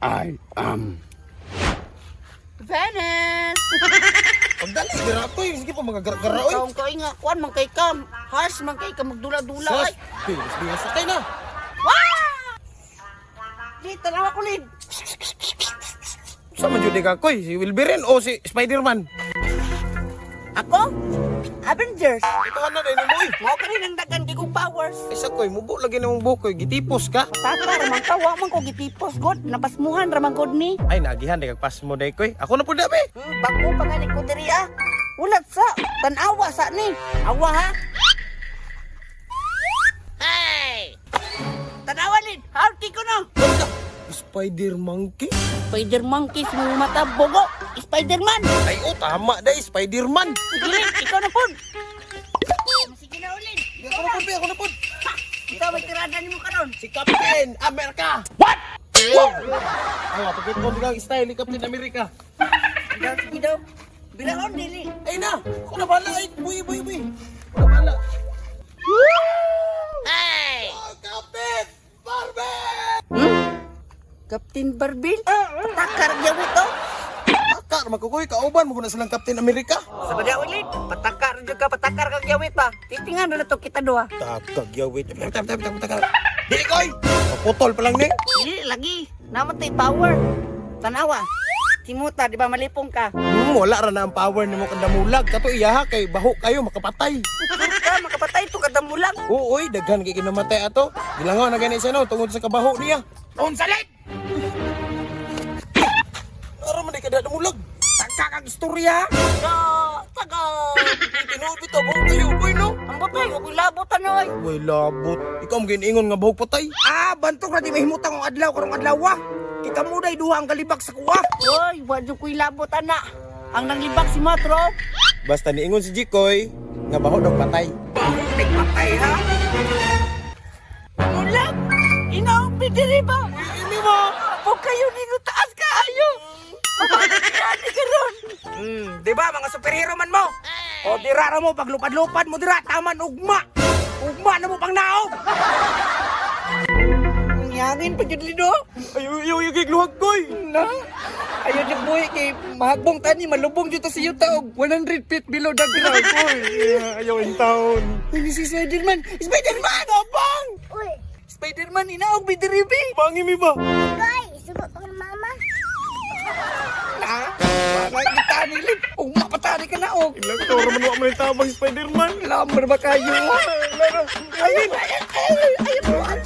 I am Venice! Pagdali, dira ko eh. Sige pa, mga gara-gara oy. Ikaw kay nga, kuan man kay kam. Harsh man kay ka magdula-dula Sus! ay. Hey, mas di sakay na. Di, tanawa ko lid. Sa man jud ka koy, si Wilberin o si Spider-Man? Ako? Avengers. Ito na din mo oy. Mao ka rin ang dagan kay kong powers. Isa koy, mubo lagi na mong buhok koy, gitipos ka. Tata, ramang tawa man ko gitipos god. Napasmuhan ramang god ni. Ay, nagihan, di kag pas mo day koy. Ako na po dabi. Bako pa nga ni ko diri ah. Ulat sa, tanawa sa ni. Awa ha. Hey! Tanawa lid, harki ko no. Spider Monkey? Spider monkey sa mga mata bogo. Spider-Man. Ay, oh, tama day, Spider-Man. Sige lid, ikaw na pod. Sige na ulid. Ako na po, be, ako na po. Ikaw may tirada nimo karon. Si Captain America. What? Wow! Ay, pagkit ko ang style ni Captain America. Daw, sige daw. Bilahon dili. Ay na, ako na bala. Ay, buy, buy, buy. Ako na bala. Hey! Oh, Captain Marvel! Captain Barbil? Patakar gyud ito. Takar, makukuy, kauban mo na silang Captain America. Sa bada ulit, patakar jud ka, patakar kag yawit ba. Titingan na to kita duha. Takag, yawit. Takar, takar, takar. Dili koy! Putol pa lang ni. Dili lagi, naman tay power. Tanawa. Timuta, di ba malipong ka? Wala ra na ang power nimo kandamulag. Kato iyaha kay baho kayo makapatay. Sur ka, makapatay to kadamulag. Oo, oy, daghan kay kinamatay ato. Gilangaw na gani siya no tungod sa kabaho niya. Unsalit! Ara man di kada damulag. Tagka kag istorya! Taga, taga. Tinuod bitaw baho kayo, boy no. Ang babay, ako'y labot anoy. Way labot. Ikaw ang giningon nga bahog patay. Ah, bantog na di mahimutang ang adlaw karong adlaw. Kay kamo day duha ang galibak sa kuha. Oy, wa jud ko'y labot ana. Ang nanglibak si Matro. Basta niingon si Jikoy nga baho daw patay. Baho day patay ha. Mulag! Inaong bidiri ba? Ini mo. Ako kayo nino taas kaayo. Mapagkakani karon. Di ba mga superhero man mo? O dira ra mo paglupad-lupad mo dira taman ugma. Ugma na mo pang naog. Ngangin pa jud lido. Ayo ayo ayo kay luhag koy. Na. Ayaw niya buhi kay mahagbong tani malubong dito sa yuta og 100 feet below the ground. Uy, Ayaw in town. Ay, si Spiderman. Spiderman, abang! Uy, Spiderman inaog bidiribi. Bangi mi ba? Guy, sugot ko ng mama. Na. Para kita nilip. Ugma patani ka na og. Ilang taon raman wa man tabang Spider-Man. Lamar ba kayo? Ayun. Ay, ay, ay, ay, ay,